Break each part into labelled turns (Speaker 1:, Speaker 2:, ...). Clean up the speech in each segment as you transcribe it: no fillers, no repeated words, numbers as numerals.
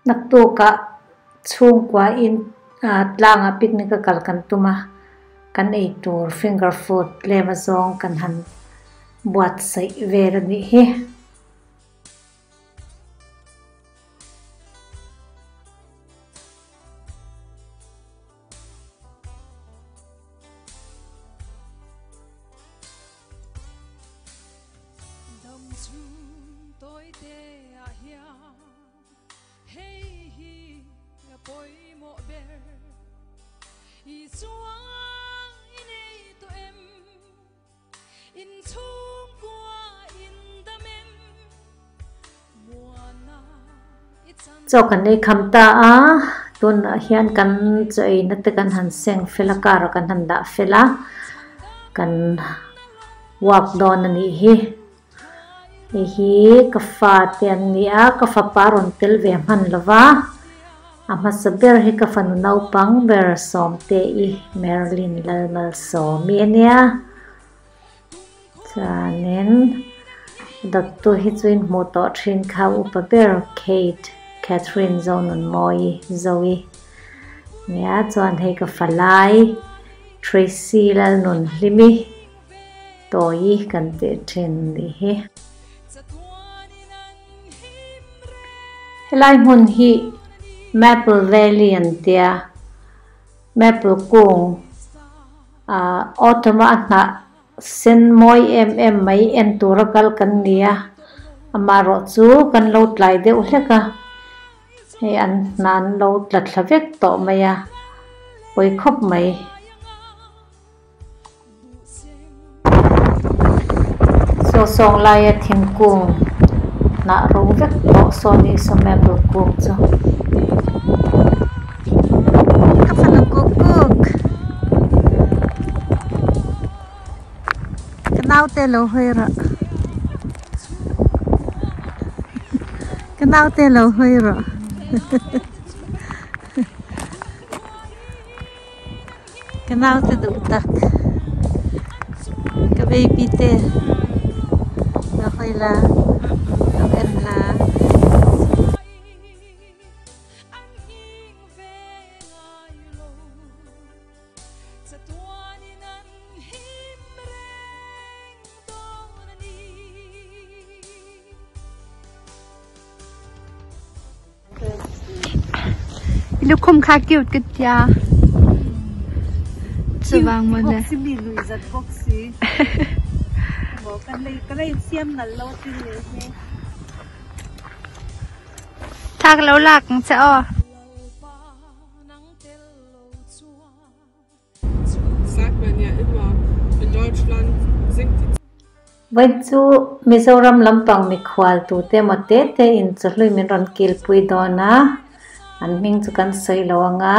Speaker 1: Naktukah chhungkua in tlangah picnic a kal kan tum a, kan ei tur finger food tlem azawng kan han buatsaih vel a nih hi. Chaw kan ei kham ta a, tunah hian kan chaw eina te kan han seng fel a, car ah kan han dah fel a, kan walk dawn a nih hi. Hei hi ka fa te an ni a, ka fapa rawn tel ve hman lo va, a hmasa ber hi ka fanu naupang ber Sawmte-i Merlin Lalmalsawmi a nia. Chuanin dawttu hi chu in hmuh tawh thin kha upa ber Kate Catherine Zonunmawii Zoe nia chuan hei ka falai Tracy Lalnunhlimi Tawi kan tih thin nih hi. Helai hmun hi Maple Valley an tia Maple kung ah autumn a hnah sen mawi em em mai en tura kal kan ni a amaherawh chu kan lo tlai deuh hlek a hei an hnah an lo tla thla vek tawh mai a pawi khawp mai. Saw sawng laia thingkung hnah ro vek tawh saw ni saw maple kung chu. Ka fanu kuk kuk. Ka naute lo hawi rawh. Ka naute lo hawi rawh. Ka naute duh tak ka baby te lo hawi la lo en la.
Speaker 2: Lukhum kha cute ka tia. Chuvang mo le.
Speaker 1: Si mi lui zat bawk si. Mo kan lei ka lei siam nal lo tin le he.
Speaker 2: Thak lo lak ang che aw.
Speaker 1: Vawiin chu Mizoram lampang mikhual tute emaw te te in chawhlui min rawn kilpui dawn a, an hming chu kan sawi lo ang a,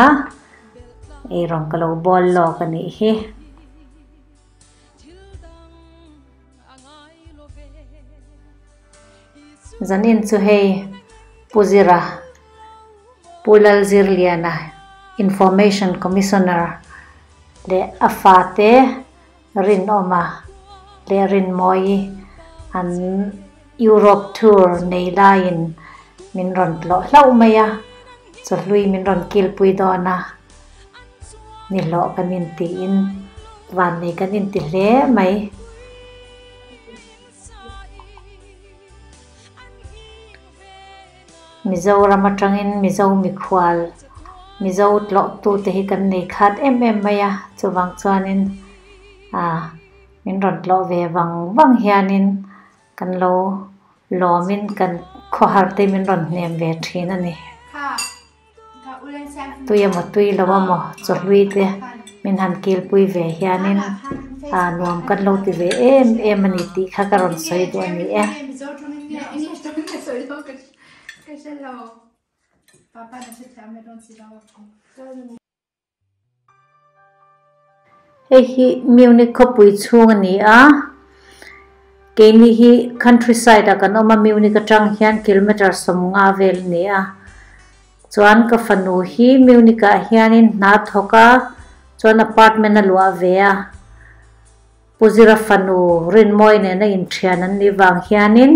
Speaker 1: eirawng ka lo bawl lawk a nih hi. Zanin chu hei Pu Zira, Pu Lalzirliana, Information Commissioner leh a fate Rinawma leh Rinmawii an Europe tour nei laiin min rawn tlawh hlauh mai a, chawhlui min rawn kilpui dawn a, nihlawh kan intiin vannei kan inti hle mai. Mizoram atangin Mizo mikhual, Mizo tlawhtute hi kan nei khat em em mai a, chuvang chuanin ah min rawn tlawh ve vang vang hianin kan lo lawmin kan khawhar te min rawn hnem ve thin a ni. Tui emaw tui lo emaw chawhlui te min han kilpui ve hianin ah nuam kan lo ti ve em em a ni tih kha ka rawn sawi duh a ni e. Hei hi Munich khawpui chhung a ni a, keini hi countryside ah kan awm a, Munich atang hian kilometre 50 vel a ni a, chuan ka fanu hi Munich ah hianin hna thawk a, chuan apartment a luah ve a, Pu Zira fanu Rinmawi nena inthian an nih vang hianin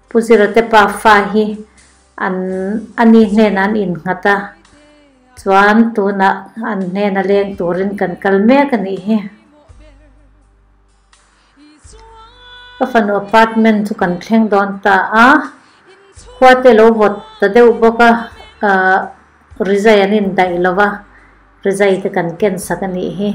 Speaker 1: Pu Zira te pa fa hi. An ani hnenah an innghat a, chuan tunah an hnena leng turin kan kal mek a nih hi. Ka fanu apartment chu kan thleng dawn ta a, khua te lo vawt ta deuh bawk a, ahh rizai an indaih lo va, rizai te kan ken sak a nih hi.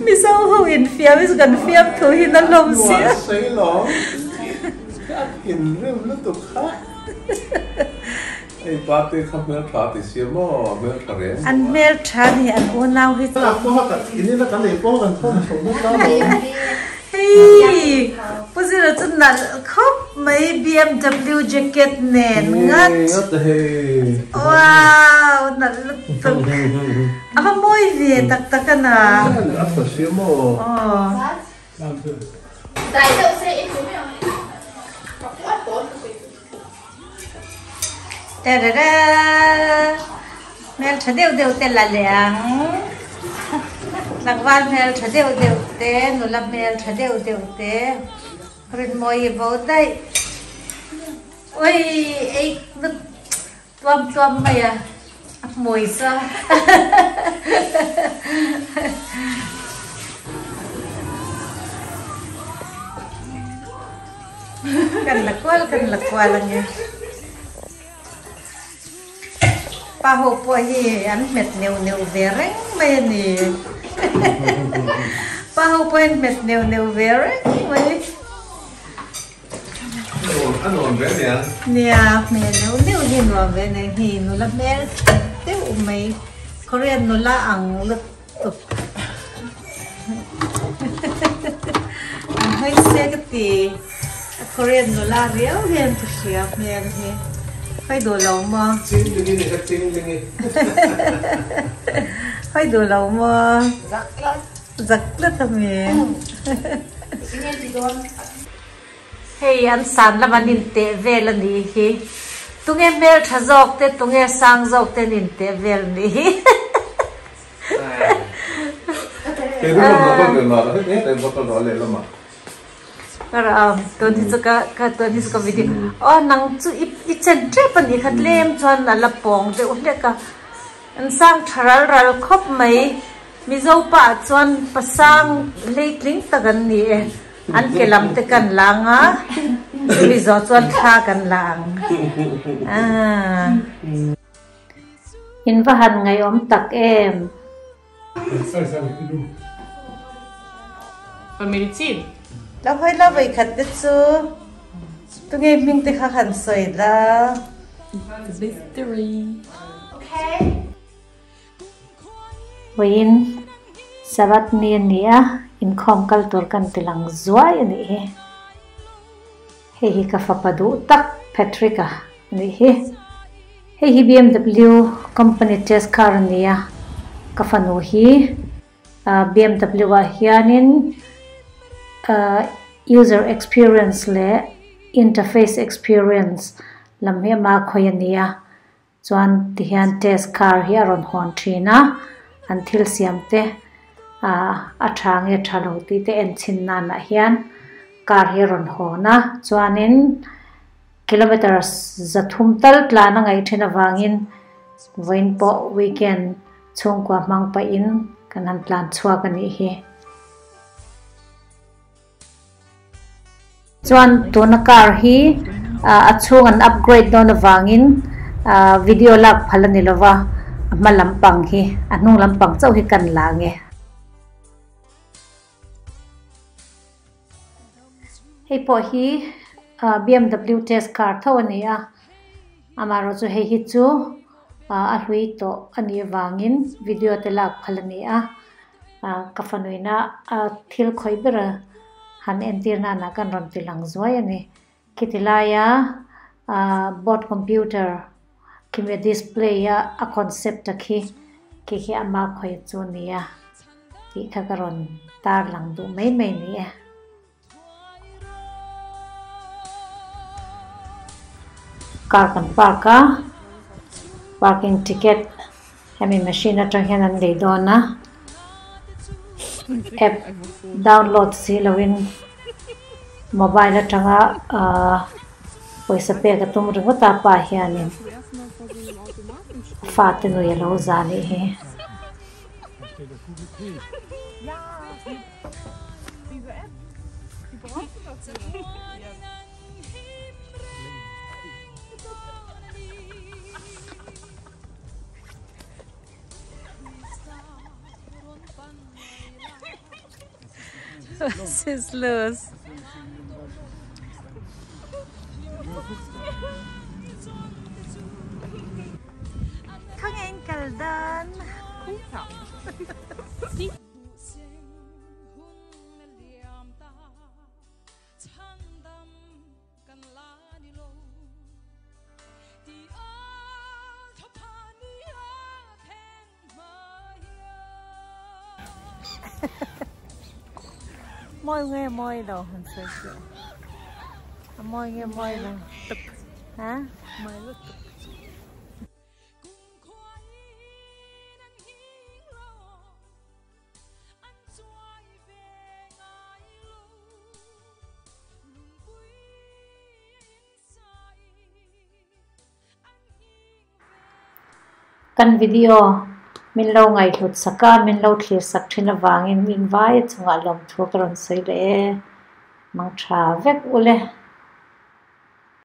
Speaker 1: Mizo ho in fiam hi chu kan fiam thu hi na hlawm sia. An hmel tha ni an unau hi chu. Hei Pu Zira chu nalh khawp mai BMW jacket nen ngat. Wow nalh lutuk. A va mawi ve tak tak a na. Tarara hmel tha deuh deuh te la leh ang tlangval hmel tha deuh deuh te nula hmel tha deuh deuh te rinmawi vo daih ui ei tuam tuam mai a a hmui chu Kan la kual kan la kual ange. Pa ho pawh hi an hmet neuh neuh ve reng mai a ni. Pa ho pawh hi an hmet neuh neuh ve reng mai.
Speaker 3: A nuam ve nia.
Speaker 1: Nia, hmel neuh neuh hi nuam ve nia. Hi nula hmel deuh mai. Korean nula ang lutuk. An hawi se ka ti. A Korean nula riau hian ka hria hmel hi. Hawi duh lo maw?
Speaker 3: Chinglingi ni ka chinglingi.
Speaker 1: Hawi duh lo maw?
Speaker 4: Zak tlat.
Speaker 1: Zak tlat a mi. Hei an san lam an inteh vel a nih hi. Tunge hmeltha zawk te, tunge sang zawk te an inteh vel a nih hi. Tun hi chu ka ka tun hi chu ka video aw nang chu i i chen tep a nih kha tlem chuan a la pawng deuh hlek a. An sang tha ral ral khawp mai. Mizo pa ah chuan pasang hleitling tak an ni e. An ke lam te kan la ang a, chumi zawh chuan thla kan la ang. Aaa. In va han ngaihawm tak em? La hawi la vawikhat te chu tunge hming te kha han sawi la. Vawiin Sabbath ni a ni a, inkhawm kal tur kan ti lang zuai a nih hi. Hei hi ka fapa duh tak Patrick-a a nih hi. Hei hi BMW company test car a ni a, ka fanu hi BMW ah hianin user experience leh interface experience lam hi ama khawi a ni a. Chuan tihian test car hi a rawn hawn thin a, an thil siam te ah a tha nge tha lo tih te en chhin nan ah hian car hi a rawn hawn a, chuanin kilometer zathum tal tlan a ngaih thin avangin vawiin pawh weekend chhungkua hmang pahin kan han tlan chhuak a nih hi. Chuan tuna car hi a chhung an upgrade dawn avangin video lak phal a ni lova, a hma lampang hi a hnung lampang chauh hi kan la ang e. Hei pawh hi BMW test car tho a ni a, amaherawhchu hei hi chu a hlui tawh a nih avangin video te lak phal a ni a. Ka fanuina thil khawih ber a han entir nana kan rawn ti lang zuai a ni. Khiti laia board computer khimi display a a concept a khi khi khi ama khawih chu a ni a tih kha ka rawn tar lang duh mai mai ni e. Car kan park a parking ticket hemi machine atang hian an lei dawn a app download si lovin mobile atanga ahh pawisa pek a tum ringawt a pa hianin fate nui a lo za anih hi.
Speaker 2: Was ist los? Khawnge in kal dawn?
Speaker 1: Mawi nge mawi lo han sawi teh a mawi nge mawi lo ha Kan video min lo ngaihhlut sak a, min lo thlir sak thin avangin min vai a chungah lawmthu ka rawn sawi leh e. Mang tha vek ule.